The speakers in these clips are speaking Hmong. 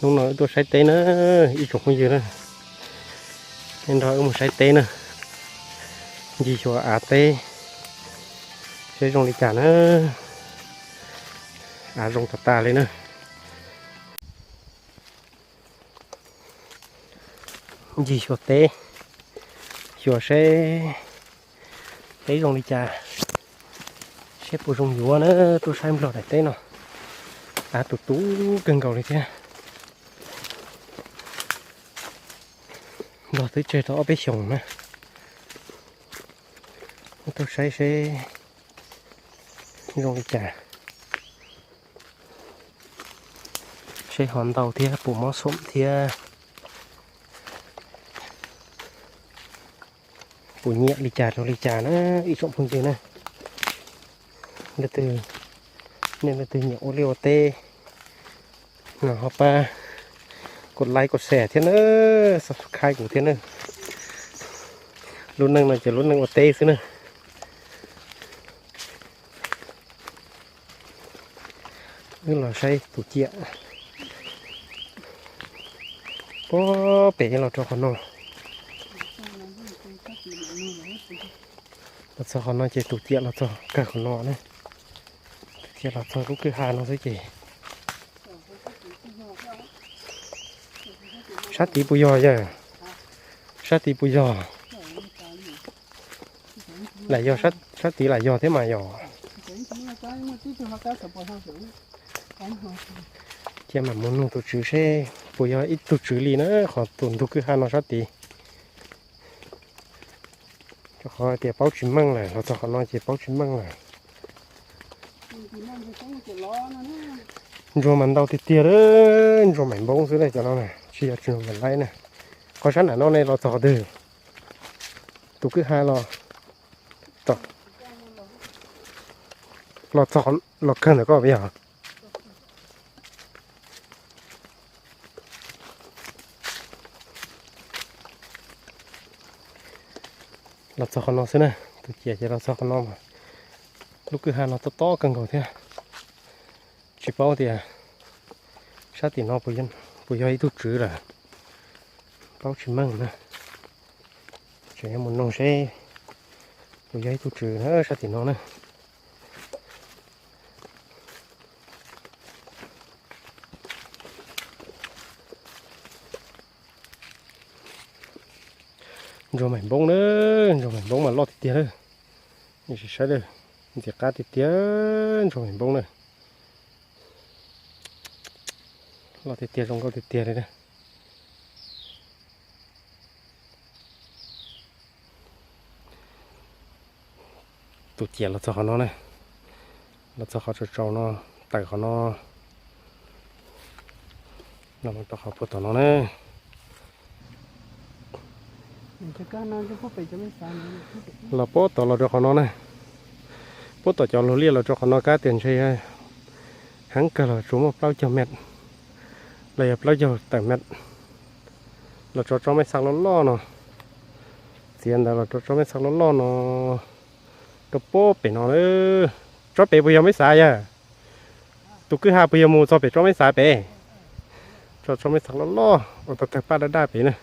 Hnub no wb tuaj saib teb na, ib tsoom phooj ywg na, nrog wb mus saib teb na. Ncig xyuas av teb seb zoo li cas na. Av zoo tas tas li na. Ncig xyuas teb, xyuas seb teb zoo li cas, seb puas zoo yuav na. Tuaj saib nplog daim teb no, av tus tub kawg nkaus li thiab. Nplog twb tseg tau ob peb xyoos na. Tuaj saib seb zoo li cas, seb ho ntau thiab puas mob xom thiab, puas nyiam li cas rau li cas na ib tsoom phooj ywg na. Leej twg, nej leej twg nyiam ua liaj ua teb no ho pab kuv like kuv share thiab na, subscribe kuv thiab na. Lub neej no ces lub neej ua teb xwb na. Wb los saib tus ciam, puag pem los rau qhov no. Los txog qhov no ces tus ciam los txog kawg qhov no na. Tus ciam los txog lub kwj ha no xwb ces sab tid puas yog yawg? Sab tid puas yog? Lam yog, sab tid lam yog thiab mas yog. Cia mam mus nug tus tswv seb puas yog ib tug tswv li na, qhov tus ntug kwj ha no sab tid. Rau qhov tias paub tsis meej lawm, los txog qhov no ces paub tsis meej lawm. Ntsuag mas ntau tiag tiag, ntsuag maim npoob xwb na cov no, tsis yog ntsuag maim laib na. Qhov sab nram no ne los txog qhov twg? Tus kwj ha los, los txog, los kawg ntawm koj puas yog? Los txog qhov no xwb na, tus ciam ces los txog qhov no mas lub kwj ha no tob tob kawg nkaus thiab. Tsis paub tias sab tim no puas yog ib tug tswv lawm, paub tsis meej na. Tseem yuav mus nug seb puas yog ib tug tswv na sab tim no na. Ntsuag maim npoob na, ntsuag maim npoob mas loj tiag tiag lawm. Nej sim saib lawm, ntxim qab tiag tiag, ntsuag maim npoob na. Loj tiag tiag, zoo nkauj tiag tiag li na. Tus ciam los txog qhov no na, los txog qhov tsaus tsaus no, tawm qhov no los rau qhov puag tom no na. Los puag tom los rau qhov no na, puag tom cov luag liaj los rau qhov no kab tias ntshe heev kawg los tsuas muaj plaub caug met los yog plaub caug tawm met. Los tso tsob mej xaj loj loj no, txiav ntawd los tso tsob mej xaj loj loj no rau puag pem no. Tsob pem puas yog mej xav yawg? Tus kwj ha puas yog mus txog pem tsob mej xav pem? Tso tsob mej xaj loj loj uas tau tawg paj daj daj pem na.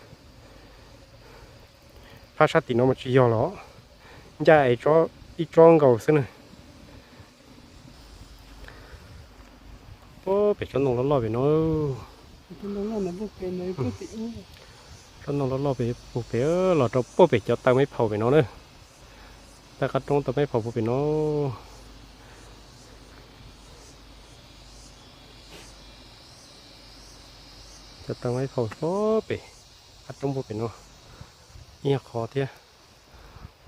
Phab sab tim no mas tsis yog los, ncaj es ib tsob nkaus xwb na. Puag pem tsob ntoo loj loj pem no, tsob ntoo loj loj pem puag pem los rau puag pem cov taw mej phaum pem no na. Taw qab roob taw mej phaum puag pem no. Cov taw mej phaum puag pem qab roob puag pem no, ib qho thiab.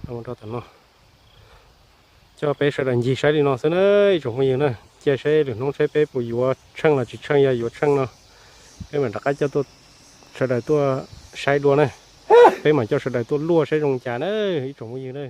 Los rau tom no, coj peb sawv daws ncig saib li no xwb na ib tsoom phooj ywg na. Cia saib lwm hnub saib peb puas yuav tsheej los tsis tsheej, yog yuav tsheej no peb mam rov qab coj tuaj, sawv daws tuaj saib dua na. Peb mam coj sawv daws tuaj luaj saib zoo cas na ib tsoom phooj ywg na.